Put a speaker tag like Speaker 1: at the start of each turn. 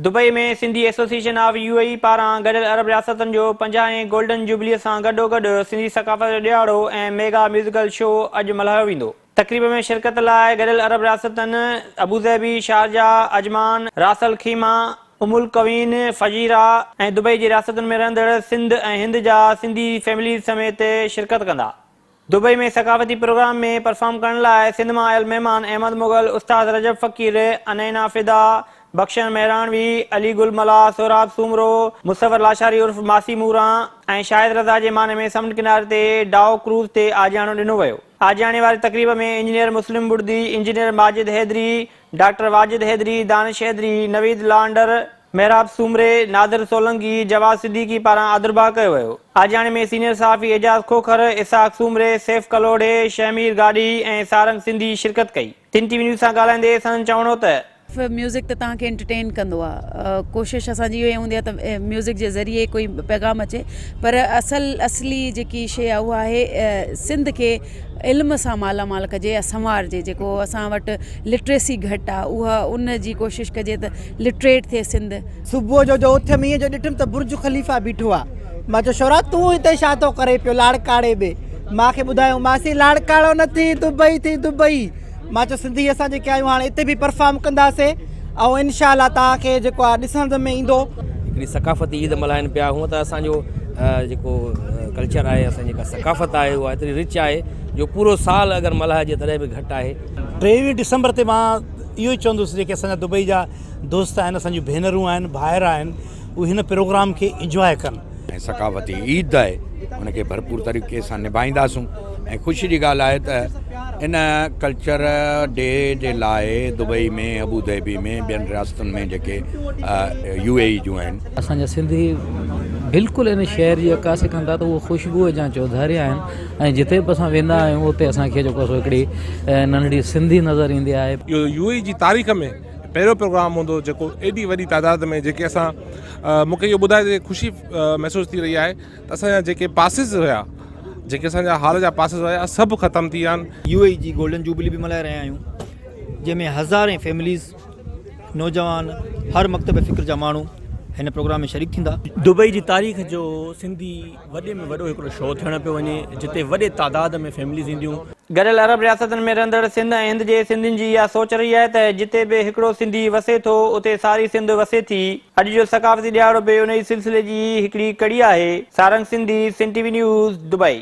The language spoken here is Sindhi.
Speaker 1: Dubai ۾ Sindhi association of U A E پاران گڏيل عرب رياستن جو 50 هين گولڊن جوبليء سان گڏوگڏ سنڌي ثقافت جو ڏهاڙو ۽ ميگا ميوزيڪل شو اڄ ملهايو ويندو. تقريب ۾ شرڪت لاء گڏيل عرب رياستن، ابوظهبي، شارجه، عجمان، راس الخيمه، ام القوين، فجيره ۽ دبئي جي رياستن ۾ رهندڙ سنڌ ۽ هند جا سنڌي فيمليز سميت شرڪت ڪندا. دبئي ۾ ثقافتي پروگرام ۾ پرفارم ڪرڻ لاء سنڌ مان آيل مهمان احمد مغل، استاد رجب فقير، انينا فدا، بخشڻ مهراڻوي، علي گل ملاح، سهراب سومرو، مصور لاشاري عرف ماسي موران ۽ شاهد رضا جي ماني ۾ سمنڊ ڪناري تي ڊائو ڪروز تي آجياڻو ڏنو ويو. آجياڻي واري تقريب ۾ engineer Muslim Bardi, engineer Majid Haidri, doctor Wajid Haidri, Danish Haidri, Naveed Landar, Mehrab Soomro, Nadir Solangi, Jawad Siddiqui پاران آڌرڀاء ڪيو ويو. آجياڻي ۾ سينيئر صحافي اعجاز کوکر، اسحاق سومري، سيف ڪلهوڙي، شهمير گاڏهي ۽ سارنگ سنڌي شرڪت ڪئي. سنڌ ٽي وي نيوز سان ڳالهائيندي سندن چوڻ هو ته.
Speaker 2: ميوزڪ ته توهان کي انٽرٽين ڪندو آ ڪوشش اسان جي اها ئي هوندي آ ته ميوزڪ جي ذريعي ڪوئي پيغام اچي پر اصل اصلي جيڪي شي آ اها آهي سنڌ کي علم سان مالا مال ڪجي يا سنوارجي جيڪو اسان وٽ لٽريسي گهٽ آ اها ان جي ڪوشش ڪجي ته لٽريٽ ٿئي سنڌ.
Speaker 3: صبح جو جو اٿيم ائين جو ڏٺم ته برج خليفه بيٺو آ. مان چيو شورا تون هتي ڇا ٿو ڪرين پيو لاڙڪاڻي ۾. مان کي ٻڌايائون ماسي لاڙڪاڻو نه ٿي دبئي ٿي دبئي. مان چيو سنڌي اسان جيڪي آهيون هاڻي اتي به پرفارم ڪنداسين ۽ انشاء الله توهان کي جيڪو آ ڏسڻ ۾ ايندو.
Speaker 4: هڪڙي ثقافتي عيد ملهائن پيا هونء ته اسان جو جيڪو ڪلچر آهي اسان جي جيڪا ثقافت آهي اها ايتري رچ آهي جو پورو سال اگر ملهائجي تڏهن به گهٽ آهي.
Speaker 5: 23 ڊسمبر تي مان اهو ئي چوندس جيڪي اسان جا دبئي جا دوست آهن اسان جون ڀينرون آهن ڀائر آهن اهي هن پروگرام کي انجواء ڪن.
Speaker 6: ۽ ثقافتي عيد آهي ان کي ڀرپور طريقي سان نڀائينداسون ۽ خوشي جي ڳالهه آهي ته ان ڪلچر ڊي جي لاء دبئي ۾ ابوظهبي ۾ ٻين رياستن ۾ جيڪي يو اي اي جون آهن.
Speaker 7: اسان جا سنڌي بلڪل ان شهر جي عڪاسي ڪن ٿا ته اهي خوشبوء جا چوڌاري آهن ۽ جتي به اسان ويندا آهيون اتي اسان کي جيڪو سو هڪڙي ننڍڙي سنڌي نظر ايندي آهي.
Speaker 8: اهو يو اي جي تاريخ ۾ پهريون پروگرام هوندو جيڪو ايڏي وڏي تعداد ۾ جيڪي اسان مون کي اهو ٻڌائي خوشي محسوس ٿي رهي آهي ته اسان جا جيڪي پاسز هيا جيڪي اسان جا هال جا پاسز هيا سڀ ختم ٿي ويا آهن.
Speaker 9: يو اي جي گولڊن جوبلي به ملهائي رهيا آهيون جنهن ۾ هزارين فيمليز نوجوان هر مڪتب فڪر جا ماڻهو هن پروگرام ۾ شريڪ ٿيندا.
Speaker 10: دبئي جي تاريخ جو سنڌي وڏي ۾ وڏو هڪڙو شو ٿيڻ پيو وڃي جتي وڏي تعداد ۾ فيمليز اينديون.
Speaker 1: گڏيل عرب رياستن ۾ رهندڙ سنڌ ۽ هند جي سنڌين جي اها سوچ رهي آهي ته جتي به هڪڙو سنڌي وسي ٿو اتي ساري سنڌ وسي ٿي. اڄ جو ثقافتي ڏهاڙو به انهي سلسلي جي هڪڙي ڪڙي آهي. Sarang Sindhi, Sindh T V news, Dubai.